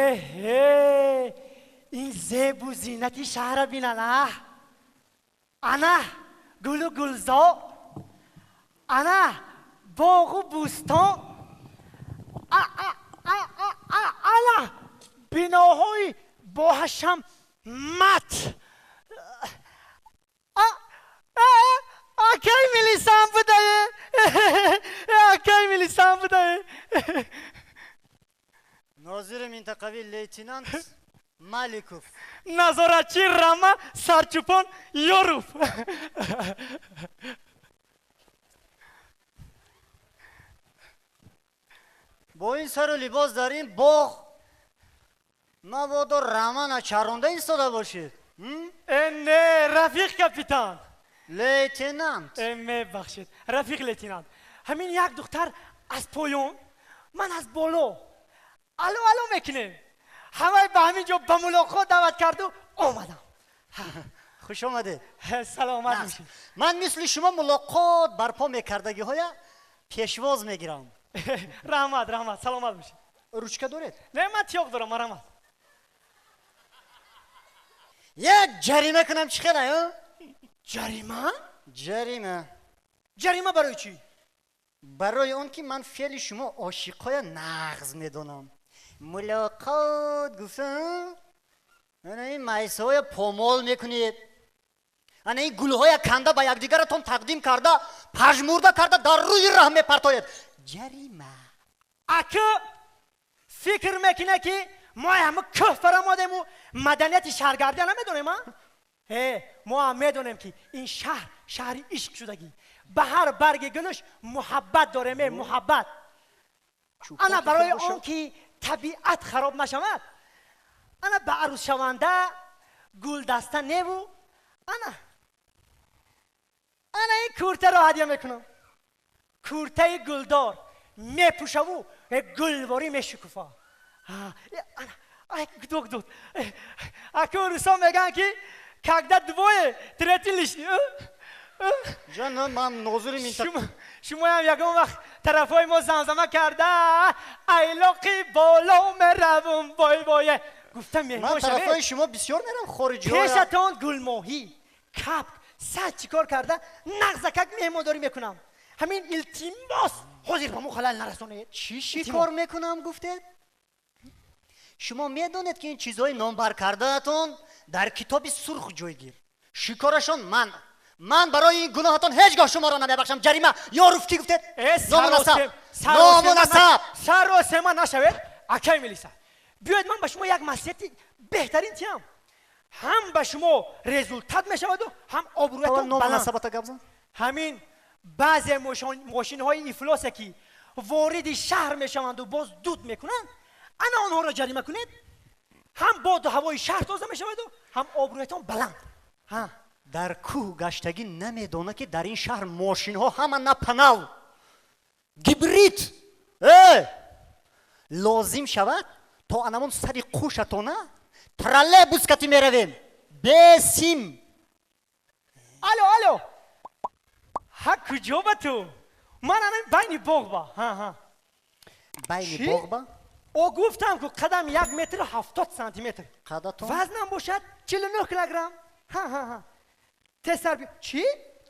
Э ин зебу зинати шаҳра бинана, ана гулу гулзор, ана боғу бӯстон, ана биноҳои боҳашамат. Акай милисам будае, акай милисам будае. Нозири минтақавӣ лейтенант Маликов. Назоратчи рама сарчӯпон Ёров. Бо ин сару либос дар ин боғ мабодо рама начаронда истода бошед. Э не, рафиқ капитан. Лейтенант. Э мебахшед, рафиқ лейтенант. Ҳамин як духтар аз поён, ман аз боло. Алло алло мекунем. Ҳамаи ба ҳамин ҷо ба мулоқот даъват карду омадам. Хуш омадед. Саломат бошед. Ман мисли шумо мулоқот барпо мекардагиҳоя пешвоз мегирам. Раҳмат, раҳмат, саломат бошед. Ручка доред? Не, ман тиёқ дорам, раҳмат. Як ҷарима кунам чӣ хела? Ҷарима? Ҷарима. Ҷарима барои чӣ? Барои он ки ман феъли шумо ошиқҳоя нағз медонам. Мулоқот гуфтам, ана ин майсаҳоя помол мекунед, ана ин гулҳоя канда ба якдигаратон тақдим карда, пажмурда карда дар рӯи раҳ мепартоед. Ҷарима. Ака фикр мекунад ки мо ҳама кӯҳ фаромадему маданияти шаҳргардия намедонем, а? Э, мо ҳам медонем ки ин шаҳр шаҳри ишқ шудагӣ. Ба ҳар барги гулаш муҳаббат дорем, э муҳаббат. Ана барои он ки табиат хароб нашавад, ана ба арӯзшаванда гулдаста неву ана ана ин куртаро ҳадя мекунам. Куртаи гулдор мепӯшаву гулворӣ мешукуфа. Гудок дуд. Аку русо мегӯянд ки когда двое, третий лишний. Ҷана, ман нозири минтақа. Шумоям ягон вақт тарафҳои мо замзама карда, айлоқи боло меравум, вой вое гуфта меҳмон Ман тарафҳои шумо бисёр мерам, хориҷиҳо. Пешатон гулмоҳӣ, капк, сад чӣ кор карда нағзакак меҳмондорӣ мекунам. Ҳамин илтимос, ҳозир ба мо халал нарасонед. Чӣ шикор мекунам гуфтед? Шумо медонед ки ин чизҳои номбар кардаатон дар китоби сурх ҷойгир. Шикорашон манъ. Ман барои ин гуноҳатон ҳеҷ гоҳ шуморо намебахшам. Ҷарима. Ёров кӣ гуфтед? Ному насаб. Ному насаб. Саросема нашавед, акай милиса. Биёед ман ба шумо як маслиҳати беҳтарин тиҳам. Ҳам ба шумо результат мешаваду ҳам обрӯятон Ному баланд. насабата гап зан. Ҳамин баъзе мошинҳои ифлосе ки вориди шаҳр мешаванду боз дуд мекунанд, ана онҳоро ҷарима кунед, ҳам боду ҳавои шаҳр тоза мешаваду ҳам обрӯятон баланд. Ҳа. Дар кӯҳ гаштагӣ намедонад ки дар ин шаҳр мошинҳо ҳама напанав гибрид. Э лозим шавад то анамон сари қушатона троллейбус кати меравем бесим. Алло, алло, ҳа, куҷо ба ту? Ман ана байни боғ ба. Ҳа, ҳа. Байни Чӣ? боғ ба? О, гуфтам ку қадам 1 метру 70 сантиметр. Қадатон? Вазнам бошад 49 килограмм. Ҳа, ҳа, ҳа, тезтар би. Чӣ?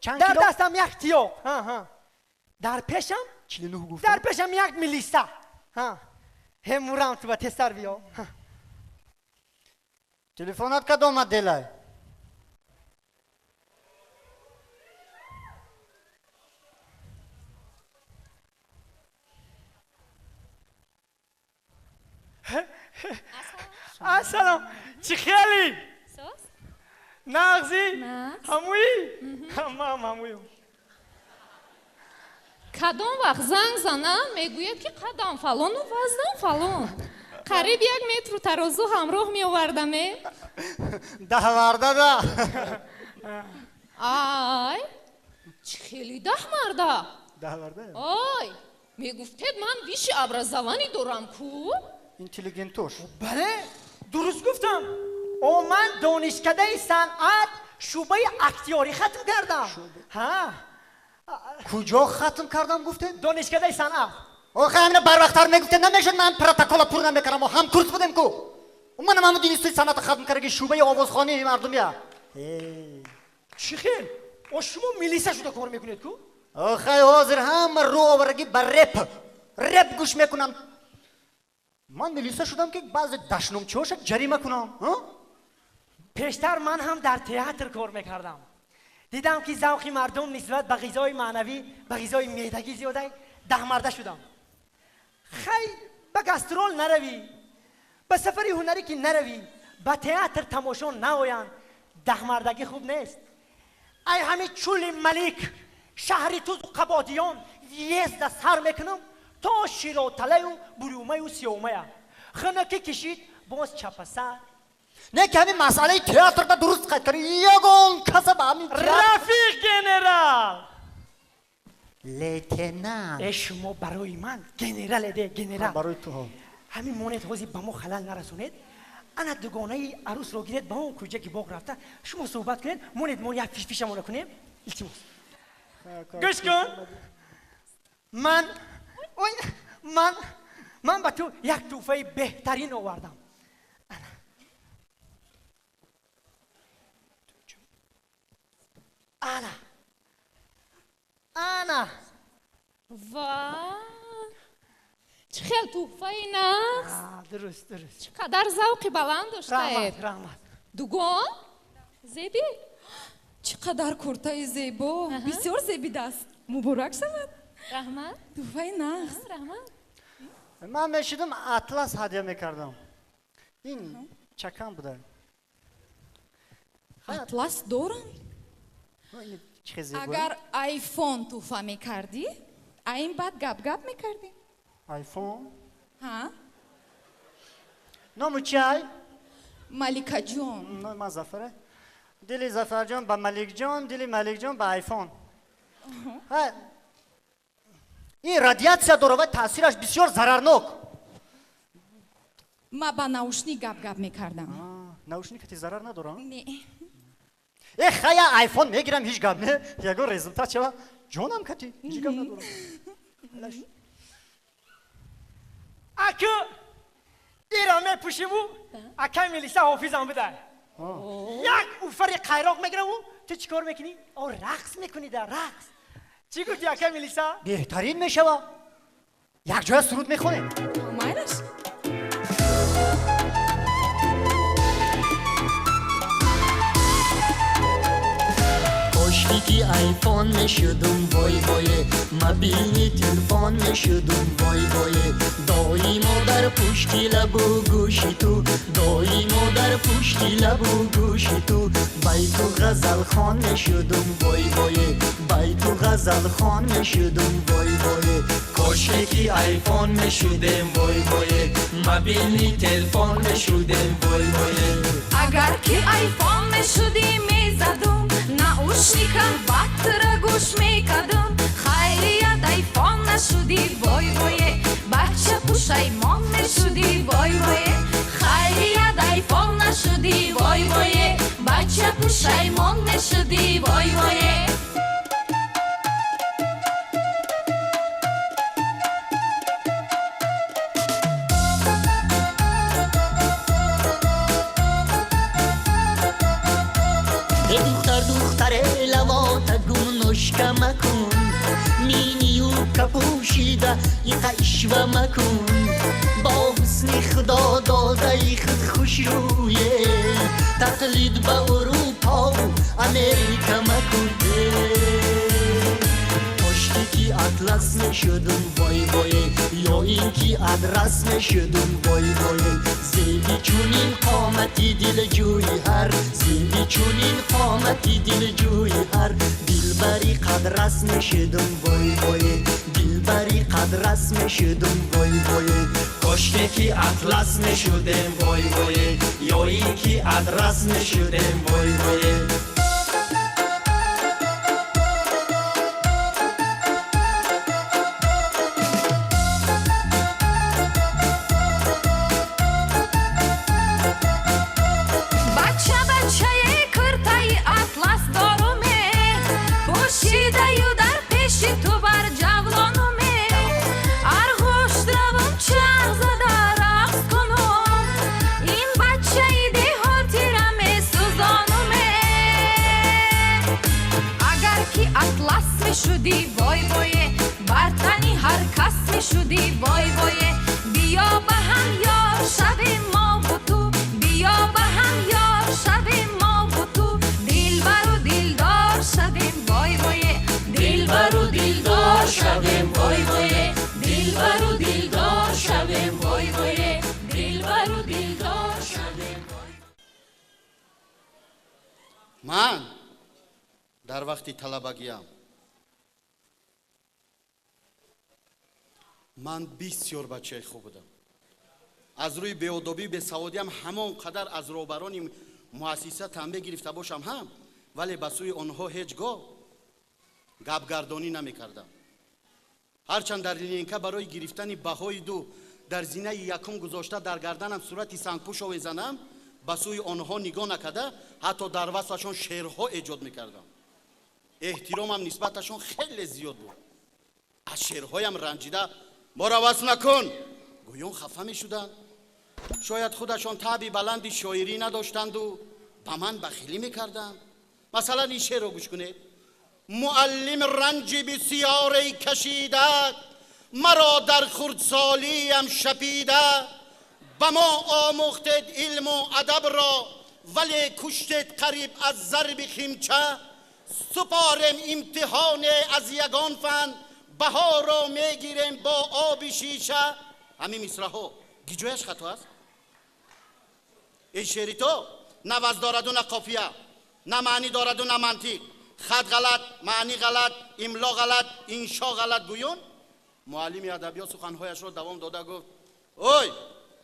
Чанд Дар кило? дастам як тиёқ. Ҳа, ҳа, дар пешам 49 дар гуфтам. Пешам як милиса. Ҳа, ҳе, мурам ту ба, тезтар биё. Ҳа. Телефонат кадом моделай? Ассалом, чӣ хели? Соз? Нағзӣ? Нағз. Ҳамуӣ? Ман ҳамуюм. Кадом вақт занг занам, мегӯяд ки қадам фалону вазнам фалон. Қариб 1 метру тарозу ҳамроҳ меовардаме. Даҳмардада. Ай, чӣ хели даҳмарда? Даҳмарда. Ой, мегуфтед ман высшее образование дорам ку. Интеллигентош. Бале, дуруст гуфтам. О, ман донишкадаи санъат, шӯъбаи актёрӣ хатм кардам. Ҳа. Куҷо хатм кардам гуфтед? Донишкадаи санъат. Охе ҳамина барвақттар мегуфтем, намешуд, ман протокола пур намекардам, мо ҳам курс будем ку. Манам ҳамун институти санъата хатм кардаги, шӯъбаи овозхонии мардумия. Чӣ хел? О, шумо милиса шуда кор мекунед ку? Охай, ҳозир ҳама рӯ оварагӣ ба реп, реп гӯш мекунам. Ман милиса шудам, ки баъзе дашномчиҳоша ҷарима кунам. Пештар ман ҳам дар театр кор мекардам. Дидам, ки завқи мардум нисбат ба ғизои маънавӣ ба ғизои меъдагӣ зиёдай, даҳмарда шудам. Хай, ба гастрол наравӣ, ба сафари ҳунарӣ ки наравӣ, ба театр тамошо наоянд, даҳмардагӣ хуб нест. Ай ҳами Чӯли Малик, шаҳри Тузу Қабодиён езда сар мекунам то Широталаю Бурумаю Сиёмая. Хинакӣ кишид, боз чапасар. Не, ки ҳамин масъалаи театрда дуруст қайд кард, ягон каса ба ҳамин. Рафиқ генерал! Лейтенант. Э, шумо барои ман генераледе, генерал. Барои ту. Ҳамин монед, ҳозир ба мо халал нарасонед. Ана, дугонаи арӯсро гиред, ба он кӯчаки боғ рафта шумо суҳбат кунед. Монед, мо як фишфишамона кунем, илтимос. Гӯш кун, ман, ой, ман ба ту як тӯҳфаи беҳтарин овардам. Ана, ана. Ва, чӣ хел тӯҳфаи нағз! Дуруст, дуруст. Чӣ қадар завқи баланд доштаед! Раҳмат, раҳмат. Дугон зеби. Чӣ қадар куртаи зебо! Бисёр зебидааст, муборак шавад. Раҳмат. Тӯҳфаи нағз. Раҳмат. Ман мешидам, атлас ҳадя мекардам, ин чакам буда. Атлас дорам. Агар айфон тӯҳфа мекардӣ, айн баъд гап гап мекардӣ. Айфон? Ҳа. Ному чай? Маликаҷон. Номи ман Зафаре. Дили Зафарҷон ба Маликҷон, дили Маликҷон ба айфон. Ин радиатсия дора ва таъсираш бисёр зарарнок. Ма ба наушник гап гап мекардам. Наушникати зарар надора? Не. Э, хая, айфон мегирам, ҳеҷ гап не, ягон результат шава, ҷонам кати, ҳеҷ гап надорам. Аку ира мепӯшиму акай милиса ҳофизам бидай, як уфари қайроқ мегираму ту чӣ кор мекунӣ? О, рақс мекунӣ да, рақс. Чӣ гуфти, акай милиса? Беҳтарин мешава, якҷоя суруд мехонем. Майлаш. Кошки ки айфон мешудум, вой вое, мобилни телефон мешудум, вой вое, доимо дар пушти лабу гӯши ту, доимо дар пушти лабу гӯши ту байту ғазалхон мешудум, вой вое, байту ғазалхон мешудум, вой вое. Кошке ки айфон мешудем, вой вое, мобилни телефон мешудем, вой вое. Агар ки айфон мешудӣ, мезадум наушника, баттра гӯш мекардум. Хайрият, айфон нашудӣ, вой вое, бача пушаймон мешудӣ, вой вое. Хайрият, айфон нашудӣ, вой вое, бача пушаймон мешудӣ, вой вое. Духтар, духтаре, лавота гумнушка макун, мини юбка пӯшида иқа ишва макун, бо ҳусни худо додаи худ хушрӯе тақлид ба Урупову Америка макун. Кошки ки атлас мешудум, вой вое, ё ин ки адрас мешудум, вой вое, зеби чунин қомати дилҷӯи ҳар, зеби чунин қомати дилҷӯи ҳар дилбари қадрас мешудум, вой вое, дилбари қадрас мешудум, вой вое. Кошке ки атлас мешудем, вой вое, ё ин ки адрас мешудем, вой вое. Бача, бачае, куртаи атлас доруме, пӯшидаю дар пеши ту бар ҷавлонуме. Арғу мешудӣ, вой вое, бар тани ҳар кас мешудӣ, вой вое. Биё ба ҳам ёр шавем мову ту, биё ба ҳам ёр шавем мову ту, дилбару дилдор шавем, вой вое, дилбару дилдор шавем, вой вое, дилбару дилдор шавем, вой вое, дилбару дилдор шавем. Ман дар вақти талабагиам ман бисёр бачаи хуб будам. Аз рӯи беодобӣ, бесаводиам ҳамон қадар аз роҳбарони муассиса танбеҳ гирифта бошам ҳам, вале ба сӯи онҳо ҳеҷ гоҳ гапгардонӣ намекардам. Ҳарчанд дар линейка барои гирифтани баҳои ду дар зинаи якум гузошта дар гарданам сурати сангпӯш овезанам, ба сӯи онҳо нигоҳ накарда, ҳатто дар васфашон шеърҳо эҷод мекардам. Эҳтиромам нисбаташон хеле зиёд буд. Аз шеърҳоям ранҷида моро васф накун гӯён хафа мешуданд. Шояд худашон таъби баланди шоирӣ надоштанду ба ман бахилӣ мекарданд. Масалан, ин шеърро гӯш кунед: муаллим ранҷи бисёре кашида, маро дар хурдсолиям шапида, ба мо омӯхтед илму адабро, вале куштед қариб аз зарби химча. Супорем имтиҳоне аз ягон фан, баҳоро мегирем бо оби шиша. Ҳамин мисраҳо гиҷояш хато аст? Ин шеъри то на вазн дораду, на қофия, на маънӣ дораду, на мантиқ. Хат ғалат, маънӣ ғалат, имло ғалат, иншо ғалат гӯён. Муаллими адабиёт суханҳояшро давом дода гуфт: ой,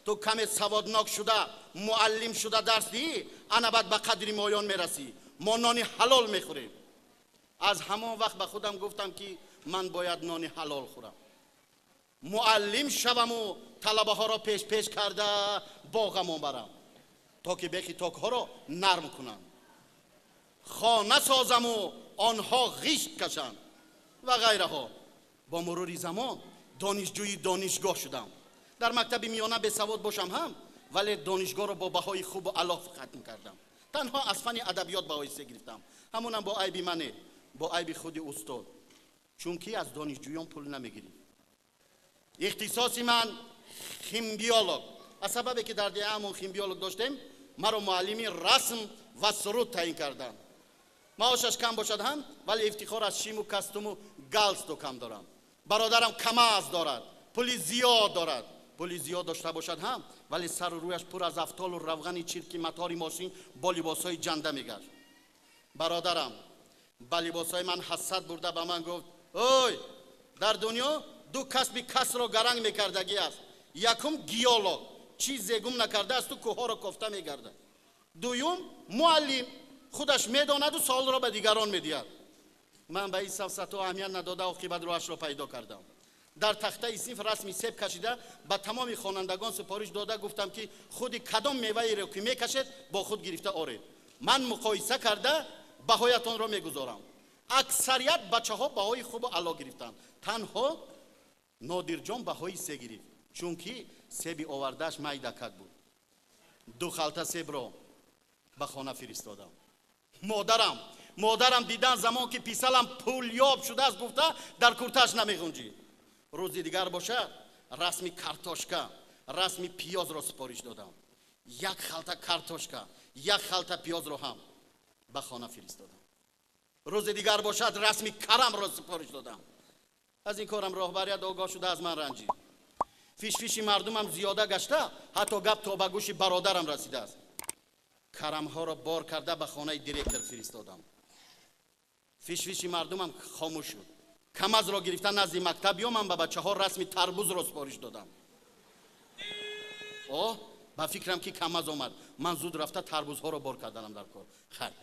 ту каме саводнок шуда муаллим шуда дарс диҳӣ, ана баъд ба қадри моён мерасӣ. Мо нони ҳалол мехӯрем. Аз ҳамон вақт ба худам гуфтам, ки ман бояд нони ҳалол хӯрам, муаллим шаваму талабаҳоро пеш-пеш карда боғамон барам, то ки бехи токҳоро нарм кунам, хона созаму онҳо ғишт кашанд ва ғайраҳо. Бо мурури замон донишҷӯи донишгоҳ шудам. Дар мактаби миёна бесавод бошам ҳам, вале донишгоҳро бо баҳои хубу аъло хатм кардам. Танҳо аз фани адабиёт баҳои се гирифтам. Ҳамонам бо айби мане, бо айби худи устод, чунки аз донишҷӯён пул намегирифт. Ихтисоси ман химбиолог. Аз сабабе ки дар деҳаамон химбиолог доштем, маро муаллими расм ва суруд таъин карданд. Маошаш кам бошад ҳам, вале ифтихор аз шиму кастуму галстукам дорам. Бародарам камаз дорад, пули зиёд дорад. Пули зиёд дошта бошад ҳам, вале сару рӯяш пур аз афтолу равғани чирки матори мошин бо либосҳои ҷанда мегашт. Бародарам ба либосҳои ман ҳасад бурда ба ман гуфт: ой, дар дунё ду касби касро гаранг мекардагӣ аст. Якум геолог, чизе гум накардаасту кӯҳҳоро кофта мегардад. Дуюм муаллим, худаш медонаду суолро ба дигарон медиҳад. Ман ба ин сафсатҳо аҳамият надода оқибат роҳашро пайдо кардам. Дар тахтаи синф расми себ кашида ба тамоми хонандагон супориш дода гуфтам, ки худи кадом меваеро ки мекашед, бо худ гирифта оред. Ман муқоиса карда баҳоятонро мегузорам. Аксарият бачаҳо баҳои хубу аъло гирифтанд. Танҳо Нодирҷон баҳои се гирифт, чунки себи овардааш майдакак буд. Ду халта себро ба хона фиристодам. Модарам дидан замон ки писалам пулёб шудааст гуфта дар куртааш намеғунҷид. Рӯзи дигар бошад расми картошка, расми пиёзро супориш додам. Як халта картошка, як халта пиёзро ҳам ба хона фиристодам. Рӯзи дигар бошад расми карамро супориш додам. Аз ин корам роҳбарият огоҳ шуда аз ман ранҷид. Фишфиши мардумам зиёда гашта, ҳатто гап то ба гӯши бародарам расидааст. Карамҳоро бор карда ба хонаи директор фиристодам. Фишфиши мардумам хомӯш шуд. Камазро гирифта назди мактаб ёмам ба бачаҳо расми тарбузро супориш додам. О, ба фикрам ки камаз омад, ман зуд рафта тарбузҳоро бор карданам дар кор. Хайр.